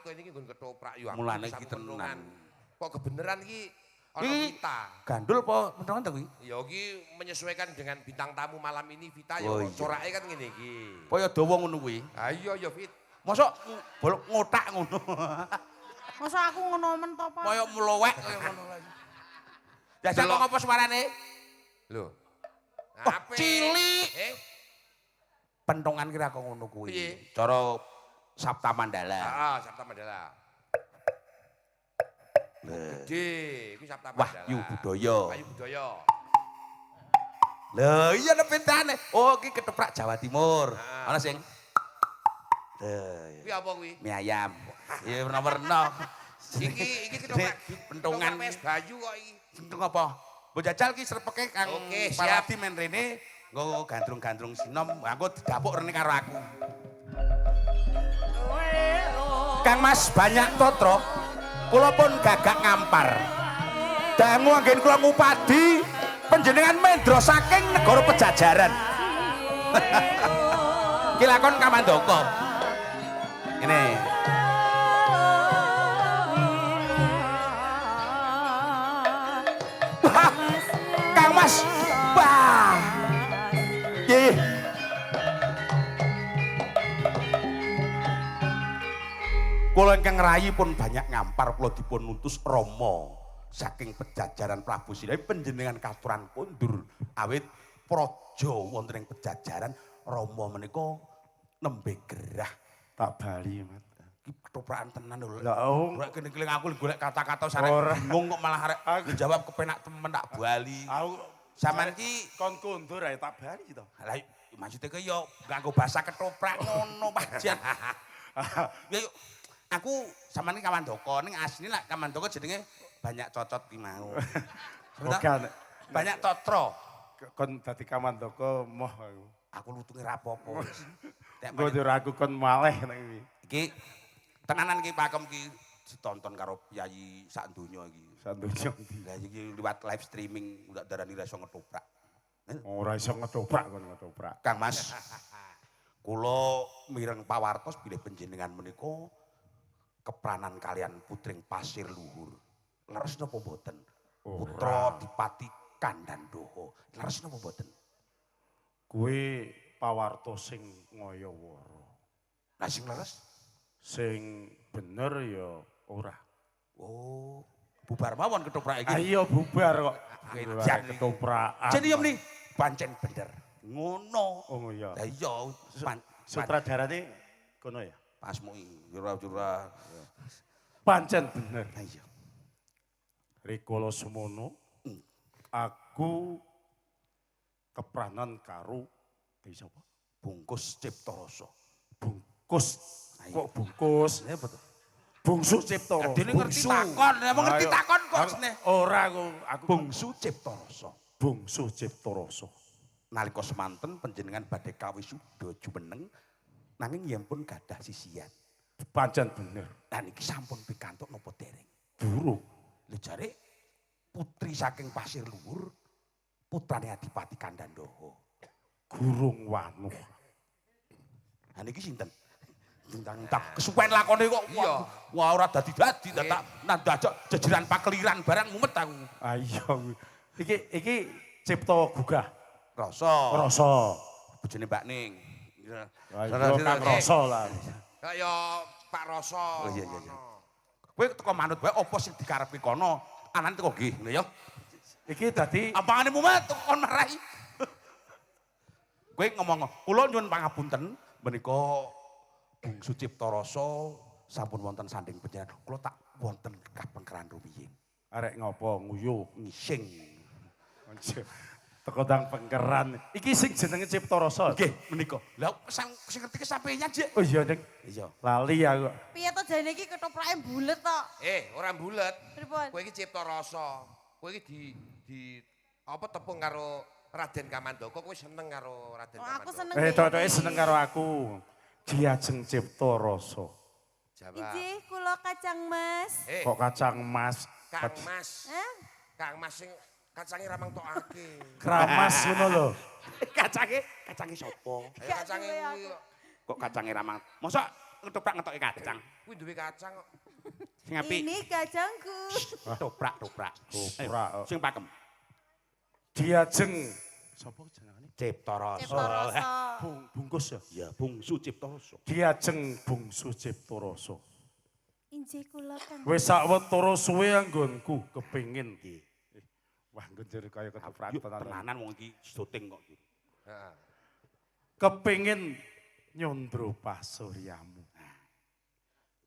kene iki nggon ketoprak yo aku. Mulane bisa iki tenan. pentungan. Kok kebeneran iki ana Iki Vita. Gandul apa pentungan to kuwi? Ya iki menyesuaikan dengan bintang tamu malam ini Vita ya Oh, iya. corake kan ngene iki. Kaya dawa ngono kuwi. Ha iya ya Vit. Mosok bolok ngotak ngono. Masa aku ngono men to, Pak? Kaya mlowek kaya ngono. Jajal kok Delok. ngopo suarane? Lho. Oh, Apik. cilik. Eh, Pentungan kira kok ngono kuwi. Piye? Cara Sapta Mandala. heeh, Sabta Mandala. Gede, iki Sabta Mandala. Wahyu Budaya. Wahyu Budaya. Lho iya nek bedane. Oh iki ketoprak Jawa Timur. Ah. Ana sing Lho, Kuwi apa kuwi? mie ayam. Iya werna-werna. Iki iki ketoprak Pentungan. ketoprak Wes Bayu kok iki. Pentung apa? Mbok jajal ki srepeke Kang Oke, siap. Paradi men rene nggo gandrung-gandrung sinom, aku didapuk rene karo aku. Kang Mas banyak totro, kula pun gagak ngampar. Dangu anggen kula ngupadi panjenengan mendra saking negara Pejajaran. Ki lakon Kamandaka. Ini. Wah, Kang Mas. Wah. Nggih. Kula ingkang rayi pun banyak ngampar kula dipun utus Rama saking Pejajaran Prabu Siliwangi panjenengan katuran kondur awit praja wonten ing Pejajaran Rama menika nembe gerah. Tak bali, Mat. Iki ketoprakan tenan lho. Lah, oh. Golek kene keling aku golek kata-kata sarek Ora. bingung kok malah arek ngejawab kepenak temen tak bali. Aku Sampeyan ki kon kondur ae tak bali to. lah maksudnya ki yo nganggo bahasa ketoprak ngono Pak Jan. Ya yuk, aku sampeyan ki Kamandaka ning asline lak Kamandaka jenenge banyak cocot ki mau. Bukan. Banyak totro. Kon dadi Kamandaka moh aku. Aku lutunge ra apa-apa wis. Nek Engko ora aku kon maleh nek kuwi. iki tenanan iki pakem ki ditonton karo piyayi sak donya iki. Sandonya ndi? Lah iki liwat live streaming ndak darani ra iso ngetoprak. Ora iso ngetoprak kon ngetoprak. Kang Mas, kula mireng pawartos bilih panjenengan menika kepranan kalian putring Pasir Luhur. Leres napa mboten? Putra Dipati Kandhandoho. Leres napa mboten? Kuwi pawarto sing ngaya-wara. Lah sing leres? Sing bener ya ora. Oh, bubar mawon ketoprak iki. Ayo bubar kok. Edan iki. Ketoprakan. Jadi yo meni pancen bener. Ngono. Oh iya. Lah iya, Sutradarane kono ya. pasmui jurah-jurah. Pancen bener. Lah iya. Rikala semono aku kepranan karo sapa? Bungkus Cipta Rasa. Bungkus. Ayo. Kok bungkus? Ya betul. Bungsu Cipta Rasa. Dene ngerti takon, emang ngerti Ayo. takon kok seneh. Ora aku Bungsu Cipta Rasa. Bungsu Cipta Rasa. Nalika semanten panjenengan badhe kawisuda jumeneng nanging yen pun gadah sisian. Pancen bener. Lah niki sampun pikantuk napa dereng? Durung. Lho jare putri saking Pasir Luhur putrane Adipati Kandhandoho. Gurung wanuh. Lah niki sinten? Tentang kesuwen lakone kok. Iya. Wah ora dadi-dadi dadak nandajak jejeran pakeliran barang mumet aku. Ayo. Iki iki cipta gugah. Rasa. Rasa. Bojone Mbak Ning. Ayo Kang Rasa lah. Kaya Pak Rasa. Oh iya iya iya. Kowe teko manut wae apa sing dikarepe kono, anane teko nggih ngono ya. Iki dadi Ampangane mumet teko kon marahi. Kowe ngomong, kula nyuwun pangapunten menika Bungsu Cipta Rasa sampun wonten sanding panjenengan. Kula tak wonten kapengkeran rumiyin. Arek ngopo nguyuh Ngising. Teko ndang pengkeran. Iki sing jenenge Cipta Rasa. Nggih menika. Lah sang sing ngerti kesampeyan, Jek. Oh iya, Ding. Iya. Lali aku. Piye to jane iki ketoprake bulet to? Eh, ora bulet. Pripun? Kowe iki Cipta Rasa. Kowe iki di apa tepung karo Raden Kamandaka, kowe seneng karo Raden Oh, aku Kamandaka. seneng. Eh, totoke seneng karo aku. Diajeng Cipta Rasa. Jawab. Injih kula kacang mas. Eh, Kok kacang mas? Kang Mas. Hah? Kang Mas sing kacange ra mang tokake. Kramas ngono lho. Kacange, kacange sapa? Ayo kacange Gak duwe kuwi aku. kok. Kok kacange ra mang. Mosok ketoprak ngetoke kacang. Kuwi duwe kacang kok. Sing apik. Ini kacangku. Toprak, toprak. Toprak. Ayo, sing pakem. Diajeng sapa jenengane? Cipta Rasa. Cipta Rasa. Bungkus ya. Ya, Bungsu Cipta Rasa. Diajeng Bungsu Cipta Rasa. Injih kula Kang. Wis sawetara suwe anggonku kepengin iki. Wah, nggon jare kaya ketoprak Yuk, tenanan. tenanan wong iki syuting kok iki. Heeh. Kepengin nyondro pasuryamu.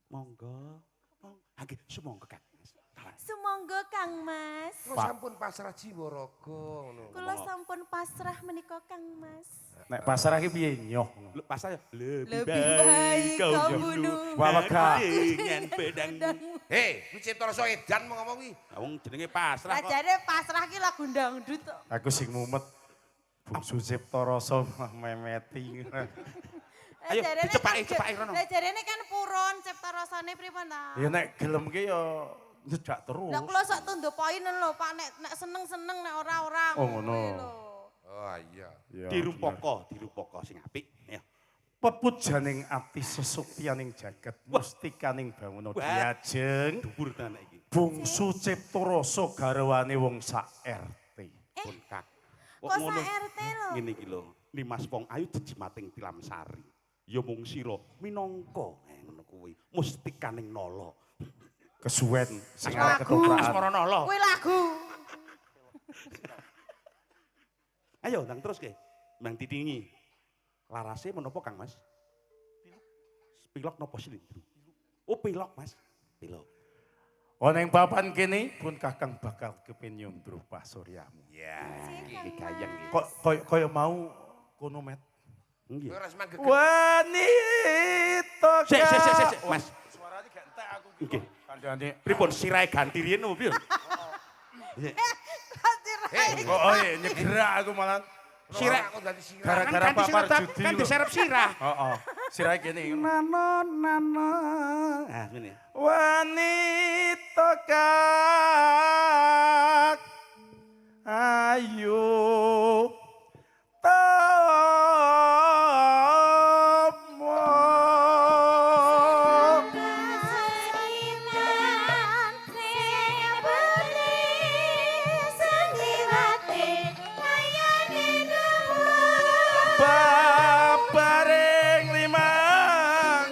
Monggo. Monggo. Ha nggih, sumangga Kang. Tahan. Sumangga Kang Mas. Kula sampun pasrah jiwa raga ngono. Kula sampun pasrah menika Kang Mas. Nek pasrah iki piye nyoh? Lho, pasar lebih, Lebih baik kau bunuh Wah, wegah. dengan pedang. Hei, kuwi Cipta Rasa edan mau ngomong kuwi. Lah wong jenenge pasrah kok. Ajare pasrah ki lagu dangdut kok. Aku sing mumet. Bungsu Cipta Rasa memeti. Ayo, Lah, jarene dicepaki, kan cepaki rono. Lah jarene kan purun Cipta Rasane pripun ta? Ya nek gelem ki ya nyedak terus. Lah kula sok tunduk poin lho Pak, nek nek seneng-seneng nek ora-ora. Oh, ngono. Kuwi lho. Oh iya. Ya, Dirupaka, dirupaka sing apik. Ya. Pepujaning ati sesuktianing jagat mustikaning banguna Wah. diajeng Dhuwur tenan iki. Bungsu Cipta Rasa garwane wong sak RT. Pun Kak. Kok sak RT lho? Ngene iki lho, Nimas Wong Ayu jejimating Tilamsari. Ya mung sira minangka ngono kuwi mustikaning nala. Kesuwen sing arep Lagu. ketoprakan. Asmara nala. Kuwi lagu. Ayo ndang terus ke. Ndang titingi. Larase menapa Kang Mas? Pilok napa slindru? Oh pilok Mas. Pilok. Ana ing papan kene pun Kakang bakal kepengin nyondro pasuryamu. Ya, Kang iki gayeng iki. Kok kaya kaya mau kono met. Nggih. Kowe ora semanggeget. Wanita. Sik sik sik sik Mas. Suarane gak entek aku ki. Nggih. Kandhane. Pripun sirahe ganti riyen apa piye? Hei, Oh, oh iya, nyegerak aku malah. Sirah. Aku dadi sirah. Gara-gara Kan ganti papar sirah, judi. kan lho. diserep sirah. Heeh. Sirahe kene. Nano nano. Ah ngene. Wanita kak ayu tomo babaring limang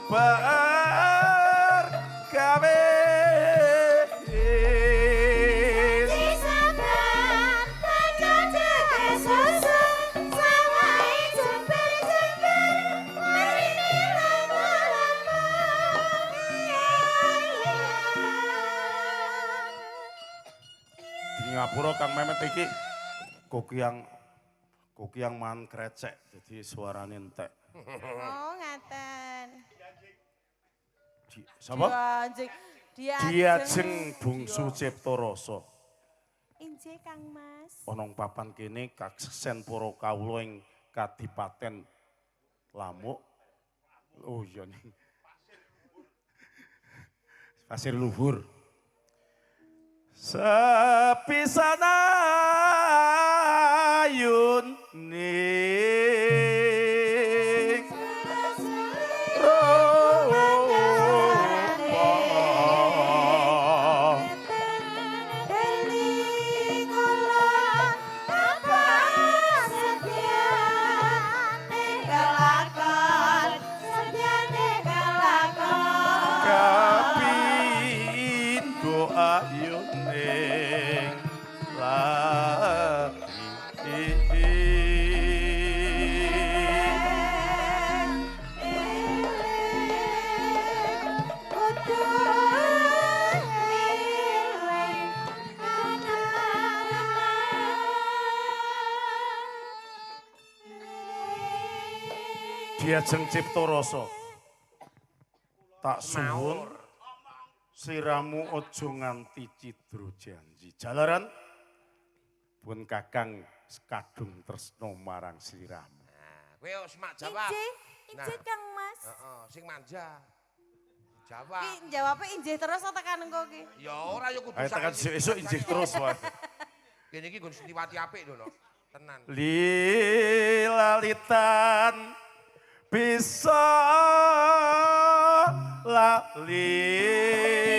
bar gawe. Di ngapura Kang Memet iki koki yang man krecek jadi suarane entek. Oh, ngaten. Di, sapa? Diajeng. Diajeng Bungsu Cipta Rasa. Injih Kang Mas. Ana ing papan kene kaksen para kawula ing Kadipaten Lamuk. Oh iya nih. Pasir Luhur. Sepisan ayun ning rupa. Kapindo ayun ning lati. Diajeng Cipta Rasa. Tak suwun siramu aja nganti cidra janji. Jalaran pun Kakang kadung tresno marang siramu. Nah, kowe yo semak jawab. Injih, injih Kang Mas. Heeh, sing manja. Jawab. Ki jawabe injih terus tekan engko ki. Ya ora ya kudu Ayo tekan esuk injih terus wae. Kene iki nggon Setiwati apik lho, Nok. Tenan. Lilalitan bisa lali.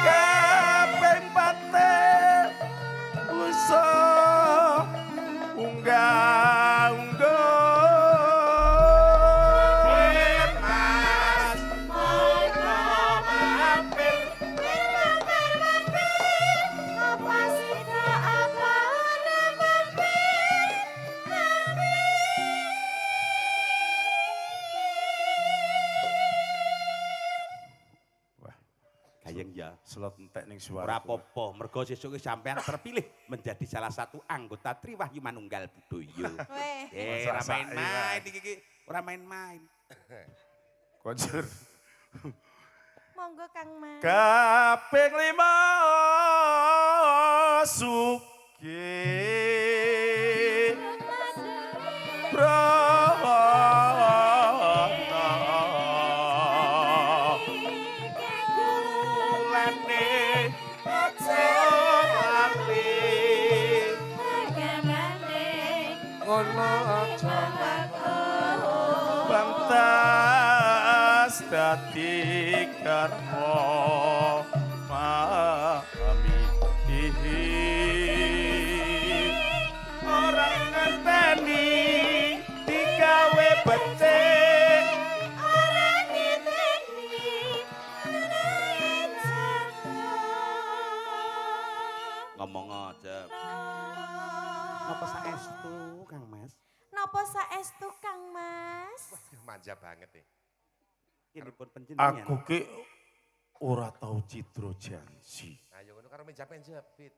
Kaping pate usa unggah ungguh Mas Mampir, mampir, mampir, apa sida apa ora mampir, mampir. Wah, Gayeng ya. Selot entek ning suara. Ora apa-apa, mergo sesuk sampean terpilih menjadi salah satu anggota Triwahyu Manunggal Budaya. Weh, Eh, ora main-main iki iki, ora main-main. Konjur. Monggo Kang Mas. Kaping lima sugih prana kulane aja lali Ngono aja. Pantas dadi karma pami ora ngenteni digawe becik Ora niteni Ngomong aja. Napa saestu, Kang Mas? Napa saestu Kang Mas? Manja banget nih. Kinipun panjenengan. Aku ki ora tau cidra janji. Ayo ngono karo menjapet-jepit.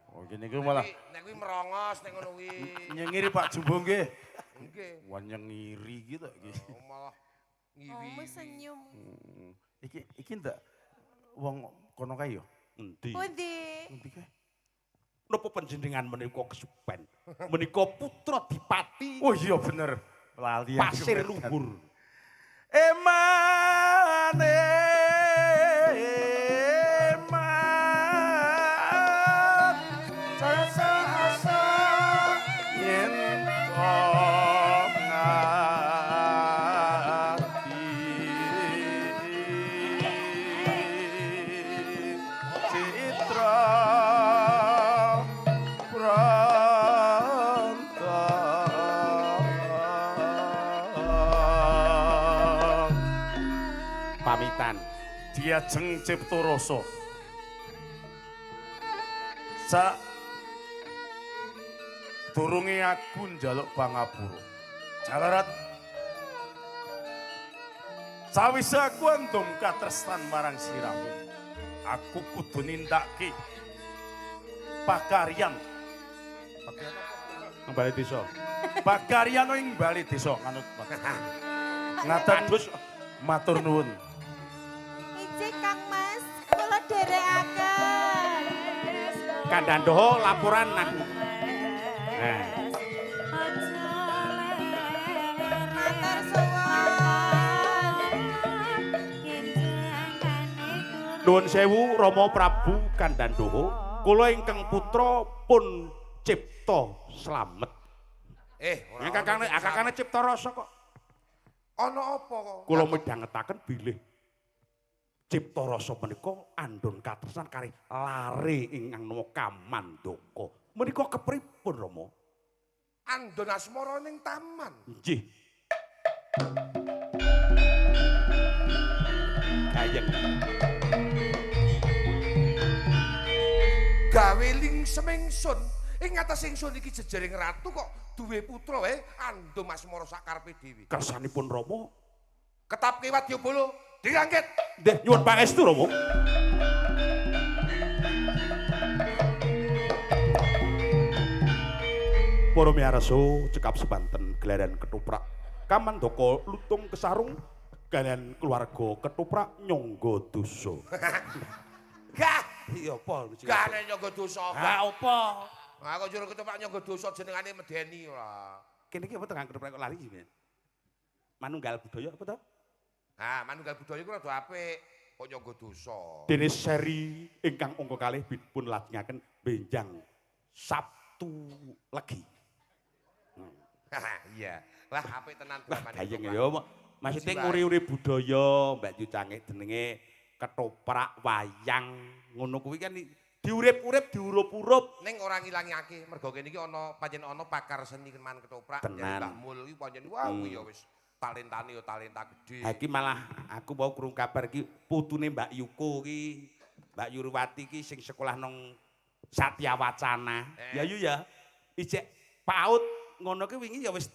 Oh gini ku malah Nek kuwi merongos nek ngono kuwi. nyengiri Pak Jumbo nggih. Nggih. Wah nyengiri gitu iki. Oh, malah ngiwi. Oh, senyum. Iki iki ndak wong kono kae yo. Endi? Pundi? Endi kae? Napa panjenengan menika kesupen? Menika putra dipati Oh iya bener. Lali aku. Pasir Luhur. Eman eman jasa asa yen to ngati citra pranta. Pamitan. Diajeng cipta rasa sak durunge aku njaluk pangapura jalarat sawise aku andum katresnan marang siramu aku kudu nindakake pakaryan nang bali desa pakaryan ing bali desa nganut ngaten matur nuwun. Ije Kang Mas, kula dherekaken. Kandhandoho laporan nang. Nah, Matur suwun. Nuwun sewu Rama Prabu Kandhandoho, kula ingkang putra pun cipta slamet. Eh, ora Nek kakane ono sing kakane cipta rasa kok. Ana apa kok? Kula midhangetaken bilih cipta rasa menika andhun katresnan kalih lare ingkang nama Kamandaka. Menika kepripun Rama? Andon asmara ning taman. Nggih. Gayeng. Gawe lingsem ingsun. Ing atas ingsun iki jejering ratu kok duwe putra wae andum asmara sak karepe dhewe. Kersanipun Rama Ketapke wadyabala dirangkit. Nggih, nyuwun pangestu Rama. Para miyarsa cekap semanten gelaran ketoprak Kamandaka lutung kesarung kalian keluarga ketoprak nyangga dosa. Gah, Iya apa? gah nek nyangga dosa. Ha apa? Aku juru ketoprak nyangga dosa jenengane medeni ora. Kene iki apa tengah ketoprak kok lali iki? Manunggal budaya apa to? Ha, manunggal budaya iku rada apik. Kok nyangga dosa. Dene seri ingkang angka kalih dipun lajengaken benjang Sabtu Legi. Iya. Wah, apik tenan Wah, dramane. gayeng ketoprak. ya. Maksudnya Jiwa. nguri-uri budaya Mbak Yu Cangik jenenge ketoprak wayang ngono kuwi kan diurip-urip diurup-urup. Ning ora ngilangake mergo kene iki ana pancen ana pakar seni man ketoprak Tenan. dari Mbah Mul iki pancen wah kuwi ya wis talentane ya talenta gedhe. Ha iki malah aku mau krungu kabar iki putune Mbak Yuko ki, Mbak Yurwati ki sing sekolah nang Satya Wacana. Eh. Ya yu ya. Ijek PAUD ngono ki wingi ya wis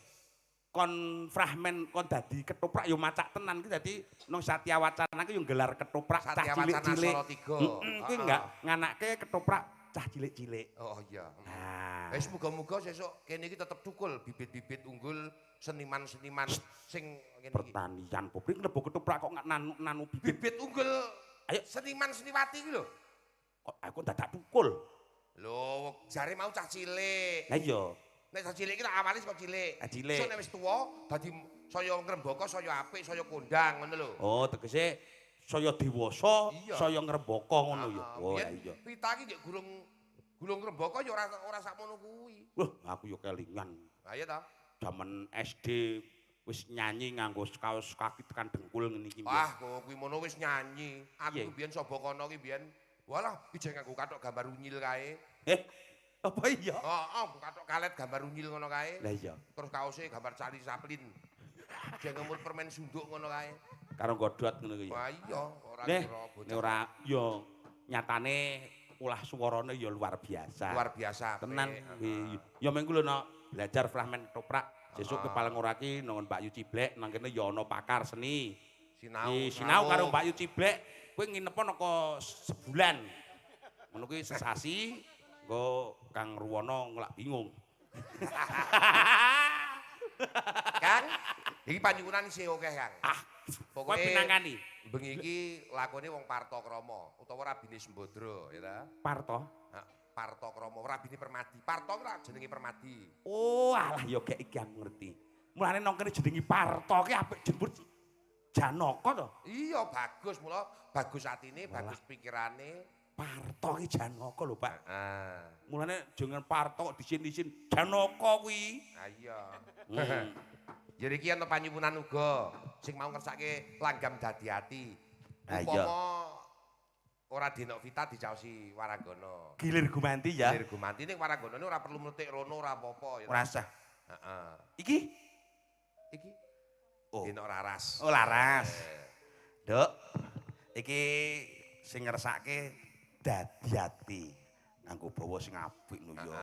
kon fragmen kon dadi ketoprak ya macak tenan ki dadi nang Satya Wacana ki yo gelar ketoprak cah Satya Wacana cilik-cilik. Salatiga. Heeh, kuwi Heeh. enggak nganake ketoprak cah cilik-cilik. Oh iya. Nah. Wis muga-muga sesuk kene iki tetep thukul bibit-bibit unggul seniman-seniman sing ngene iki. Pertanian publik mlebu ketoprak kok nggak nanu, nanu bibit. Bibit unggul Ayo. seniman seniwati iki lho. Kok aku dadak tukul. Lho, jare mau cah cilik. Lah iya. Nek cah cilik iki awale saka cilik. Ah, cilik. Sok nek wis tuwa dadi saya ngrembaka, saya apik, saya kondang ngono lho. Oh, tegese saya dewasa, Iya. saya ngrembaka ngono ya. Ah, Oh, biyen lah iya. Pita iki nek gurung gulung ngrembaka ya ora ora sakmono kuwi. Wah, aku yo kelingan. Ha iya ta? Jaman SD wis nyanyi nganggo kaos kaki tekan dengkul ngene iki. Wah, kok kuwi mono wis nyanyi. Aku Piye? ki biyen sapa kono ki biyen. Walah, ijeh nganggo kathok gambar unyil kae. Eh, apa iya? Heeh, kathok kalet gambar unyil ngono kae. Lah iya, Terus kaose gambar Charlie Chaplin. Jeng ngemut permen sunduk ngono kae. Karo godhot ngono kuwi. Wah iya, ora Neh, kira bocah. nek ora yo nyatane ulah suwarane ya luar biasa. Luar biasa. Apik. Tenan. Heeh. Ya mengko lho nok belajar fragmen ketoprak. Sesuk Heeh. ke Palang ora ki nang Mbak Yu Ciblek nang kene ya ana pakar seni. Sinau. Di sinau karo Mbak Yu Ciblek, kowe nginep ana sebulan. Ngono kuwi sesasi, engko Kang Ruwono ngelak bingung. Kang, iki panyuwunan isih akeh, Kang. Ah, kowe Pokoke pinangkani. Bengi iki lakone wong Parto Krama utawa Rabine Sembadra, ya ta? Parto. Ha, Parto Krama, Rabine Permadi. Parto kuwi jenenge Permadi. Oh, alah ya gek iki aku ngerti. Mulane nang kene jenenge Parto ki apik jembut Janaka to. Iya, bagus mula bagus atine, bagus pikirane. Parto ki Janaka lho, Pak. Heeh. Mulane jangan Parto kok disin-isin Janaka kuwi. Ah iya. Jadi iki ana panyuwunan uga sing mau ngersake langgam dadi ati. Ah, iya. Upama ora Denok Vita dicaosi Waranggana. Gilir gumanti ya. Gilir gumanti ning Warangganane ora perlu mletik rono ora apa-apa ya. Ora usah. Heeh. Iki Iki Oh. Denok Raras. Oh, Laras. Eh, Duk, iki sing ngersake dadi ati nganggo bawa sing apik lho ya.